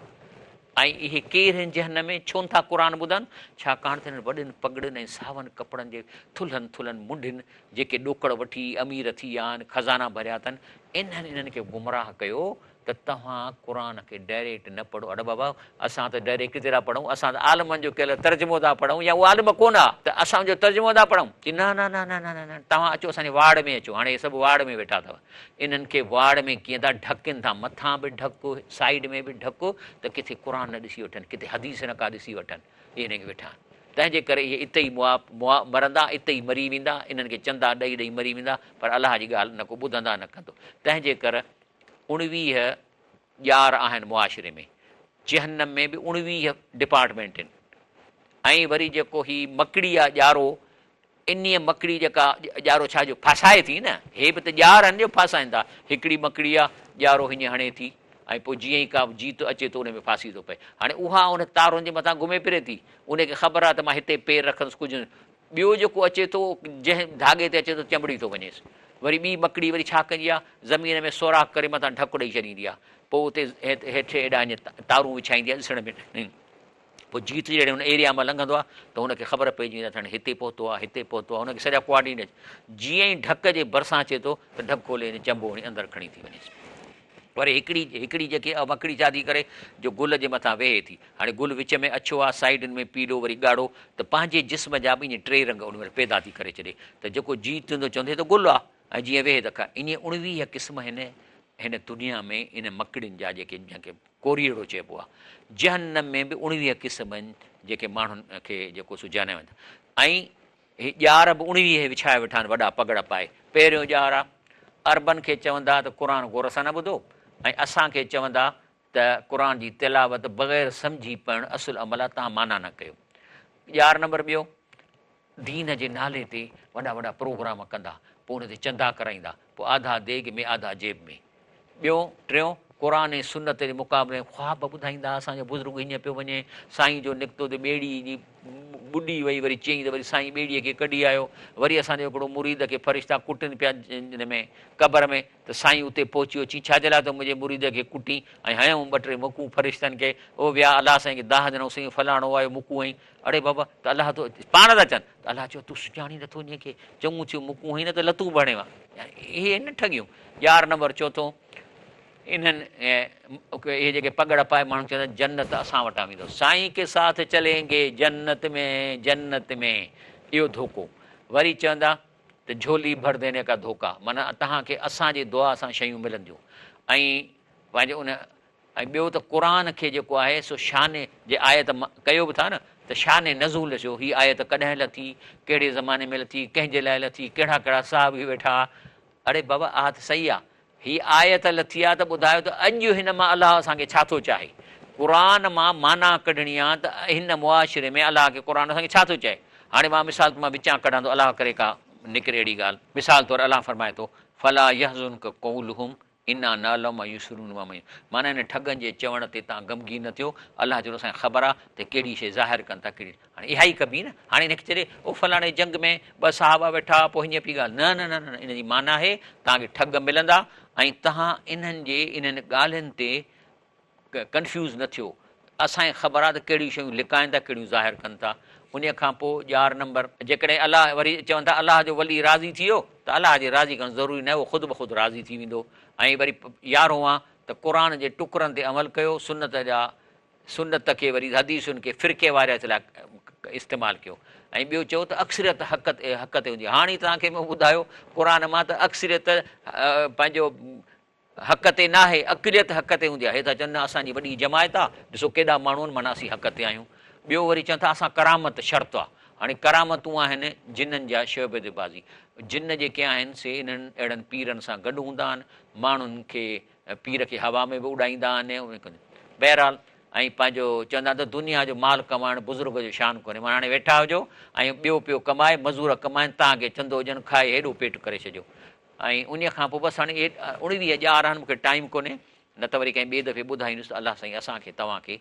۽ اهي ڪير هن جهنم ۾ ڇو نٿا قرآن ٻڌن؟ ڇاڪاڻ ته هنن وڏين پڳڙين ۽ ساون ڪپڙن جي ٿلهن ٿلهن منڍين جيڪي ڏوڪڙ وٺي امير ٿي ويا آهن، خزانا ڀريا اٿن، انهن انهن کي گمراهه ڪيو ته توهان قرآن کي ڊائريڪٽ نه پڙهو. اڙي بابا اسان ته ڊائريڪٽ ڪٿي ٿا پڙهون، اسان ته عالمن جو ڪيل ترجمو ٿا پڙهون يا اهي عالم ڪونه ها ته اسان ان جو ترجمو ٿا پڙهون. چي نه نه نه نه نه نه توهان اچو اسان جي واڙ ۾ اچو، هاڻي اهي سڀ واڙ ۾ ويٺا اٿو. انهن کي واڙ ۾ ڪيئن ٿا ڍڪين ٿا، مٿان به ڍڪ، سائيڊ ۾ به ڍڪ ته ڪٿي قرآن نه ڏسي وٺن، ڪٿي حديث نه ڪا ڏسي وٺن، اهي انهن کي ويٺا آهن. تنهن جي ڪري اهي اتي ئي مئا مئا مرندا، اتي ئي مري ويندا، انهن کي چندا ڏئي ڏئي مري ويندا، پر الله جي ڳالهه نه ڪو ٻڌندا نه ڪندو. تنهن جي ڪر 19 ڄار آهن معاشري ۾، جهنم ۾ به 19 ڊپارٽمينٽ آهن ۽ وري جيڪو هي مڪڙي آ ڄارو انهيء مڪڙي جيڪا ڄارو ڇا جو ڦاسائي ٿي نه، هي به ته ڄار آهن جو ڦاسائين ٿا. هڪڙي مڪڙي آ، ڄارو هيئن هڻي ٿي ۽ پوء جيئن ئي ڪا جيت اچي ٿو ان ۾ ڦاسي ٿو پئي. هاڻي اها ان تارن جي مٿان گهمي ڦري ٿي. ان کي خبر آ ته مان هتي پير رکندس ڪجهه نه. ٻيو جيڪو اچي ٿو، جنهن ڌاڳي تي اچي ٿو چنبڙي ٿو وڃيس. وري ٻي مڪڙي وري ڇا ڪندي آ، زمين ۾ سوراخ ڪري مٿان ڍڪ ڏئي ڇڏيندي آ. پوء اتي هيٺ هيڏانهن تارون وڇائيندي آ ڏسڻ ۾. پوء جيت جڏهن ان ايريا مان لنگهندو آهي ته هن کي خبر پئجي ويندي آهي ته هاڻي هتي پهتو آهي، هتي پهتو آهي، هن کي سڄا ڪوآرڊينيٽ جيئن ئي ڍڪ جي ڀرسان اچي ٿو ته ڍڪ کولي هن چنبو هڻي اندر کڻي ٿي وڃيس. وري هڪڙي هڪڙي جيڪي مڪڙي ڇا ٿي ڪري جو گل جي مٿان ويهي ٿي. هاڻي گل وچ ۾ اڇو آهي، سائيڊن ۾ پيلو وري ڳاڙهو ته پنهنجي جسم جا به ائين ٽي رنگ ان مهل پيدا ٿي ڪري ڇڏي ته جيڪو جيت ٿيندو چوندو هي ته گل آهي ۽ جيئن ويهي ته کائي. ائين 19 قسم هن هن دنيا ۾ ان مڪڙين جا جيڪي جنهن کي ڪوريئڙو چئبو آهي. جهنم ۾ به 19 قسم آهن جيڪي ماڻهن کي جيڪو سو جهنم ۽ هي ڄار به اڻويهه وڇائي ويٺا آهن وڏا پڳڙ پائي. پهريون ڄار آ، عربن کي چوندا ته قرآن غور سان نه ٻڌو ۽ اسان کي چوندا ته قرآن جي تلاوت بغير سمجهي پڙهڻ اصل عمل آ، توهان معنيٰ نه ڪيو. ڄار نمبر ٻيو، دين جي نالي تي وڏا وڏا پروگرام ڪندا، پوء ان تي چندا ڪرائيندا، پوء آڌا ديڳ ۾ آڌا جيب ۾. ٻيو، ٽيون، قرآن ۽ سنت جي مقابلي ۾ خواب ٻڌائيندا، اسان جو بزرگ هيئن پيو وڃي، سائين جو نڪتو ته ٻيڙي جي ٻڏي وئي، وري چيائين ته وري سائين ٻيڙيء کي ڪڍي آيو، وري اسان جو هڪڙو مريد کي فرشتا ڪٽن پيا ان ۾ قبر ۾ ته سائين اتي پهچي ويو، چيائين ڇا جي لاء ٿو منهنجي مريد کي ڪٽين ۽ هنيائون ٻه ٽي مڪون فرشتن کي، اهي ويا الله سائين کي دانهن ڏنائون سائين فلاڻو آيو مڪون هنئي، اڙي بابا ته الله ٿو پاڻ ٿا چون ته الله چيو تون سڃاڻين نٿو انهيء کي، چڱو ٿيو مڪون هنئي نه ته لتون به هڻيو ها. يعني اهي آهن نه ٺڳيون. يار نمبر چوٿون انهن اهي جيڪي پڳڙ پائي ماڻهو چوندا آهن جنت اسان وٽان ويندو سائين ڪي ساٿ چلين گي جنت ۾ جنت ۾ اهو ڌوڪو وري چوندا ته جهولي ڀر ديني ڪا ڌوڪا معنيٰ توهان کي اسان جي دعا سان شيون ملنديون ۽ پنهنجي ان ۽ ٻيو ته قرآن کي جيڪو آهي سو شان جي آيت ڪيو به ٿا نه ته شان نزول جو هي آيت ڪڏهن لٿي، ڪهڙي زماني ۾ لٿي، ڪنهن جي لاء لٿي، ڪهڙا ڪهڙا صحابي ويٺا ها. اڙي بابا اها ته صحيح آ هي آيت لٿي آ ته ٻڌايو ته اڄ هن مان الله اسان کي ڇا ٿو چاهي. قرآن مان معنيٰ ڪڍڻي آ ته هن معاشري ۾ الله کي قرآن اسان کي ڇا ٿو چاهي. هاڻي مان مثال مان وچان ڪڍان ٿو الله ڪري ڪا نڪري اهڙي ڳالهه. مثال طور الله فرمائي ٿو فلا يحزنک قولهم انا نعلم ما يسرون وما يعلنون معنيٰ انهن ٺڳن جي چوڻ تي توهان غمگين نه ٿيو، الله جي اسان کي خبر آهي ته ڪهڙي شيء ظاهر ڪن ٿا ڪهڙي هاڻي اها ئي ڪبي نه هاڻي ان کي چئجي او فلاڻي جنگ ۾ ٻه صحابه ويٺا هئا پوء هيئن پئي ڳالهه نه نه نه نه ان جي معنيٰ آهي توهان کي ٺڳ ملندا ۽ توهان انهن جي انهن ڳالهين تي ڪنفيوز نه ٿيو، اسان کي خبر آهي ته ڪهڙيون شيون لڪائن ٿا ڪهڙيون ظاهر ڪن ٿا. انهيء کان پوء ڄار نمبر. جيڪڏهن الله وري چون ٿا الله جو ولي راضي ٿي ويو ته الله جي راضي ڪرڻ ضروري ناهي اهو خود بخود راضي ٿي ويندو ۽ وري يارهون آ ته قرآن جي ٽڪرن تي عمل ڪيو سنت جا سنت کي وري حديثن کي فرقي واريت لاء استعمال ڪيو ۽ ٻيو چئو ته اڪثريت حق حق تي هوندي هاڻي توهان کي مون ٻڌايو قرآن مان ته اڪثريت پنهنجو حق تي ناهي، اقليت حق تي هوندي آهي. هي ٿا چون نه اسان جي وڏي جماعت آ، ڏسو ڪيڏا ماڻهو آهن معنيٰ اسين حق تي آهيون. ٻيو وري چون ٿا اسان ڪرامت شرط آ. هاڻي ڪرامتون آهن جنن جا شعبدي بازي. جن جيڪي آهن سي انهن اهڙن پيرن سان گڏ هوندا آهن، ماڻهن کي پير کي هوا ۾ به اڏائيندا آهن. بهرحال ۽ پنهنجو چوندا آهن ته دنيا جو مال ڪمائڻ بزرگ جو شان ڪونهي معنيٰ هاڻي ويٺا هجو ۽ ٻيو پيو ڪمائي، مزور ڪمائن، توهان کي چندو ڏين، کائي هيڏو پيٽ ڪري ڇڏيو. ۽ انهيء کان پوء بس هاڻي اهي 19 ڄار آهن، مون کي ٽائيم ڪونهي، نه ته وري ڪنهن ٻئي دفعي ٻڌائيندس ته الله سائين اسان کي توهان کي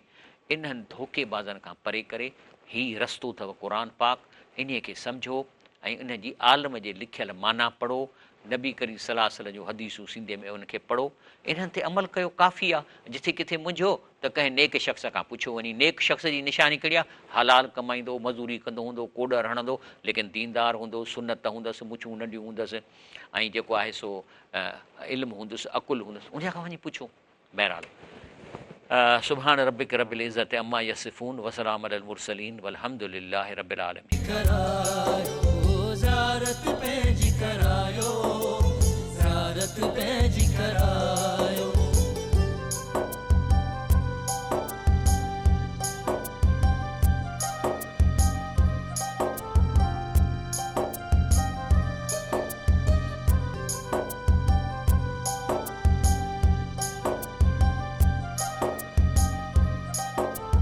انهن ڌوڪي بازن کان پري ڪري، هي رستو اٿو قرآن پاڪ، انهيء کي سمجهو ۽ ان جي عالم جي لکيل معنيٰ پڙهو، نبي ڪريم صلي الله عليه وسلم جون حديثون سنڌيء ۾ ان کي پڙهو، انهن تي عمل ڪيو ڪافي آ، جٿي ڪٿي منجهو ته ڪنهن نيڪ شخص کان پڇيو وڃي، نيڪ شخص جي نشاني ڪهڙي آ؟ حلال ڪمائيندو، مزوري ڪندو هوندو، ڪوڏر هڻندو، ليڪن ديندار هوندو، سنت هوندس، مڇون ننڍيون هوندس ۽ جيڪو آهي سو علم هوندس، عقل هوندس، انهيء کان وڃي پڇو. بهرحال سبحان ربک رب العزت عما يصفون وسلام علي المرسلين والحمد لله رب العالمين.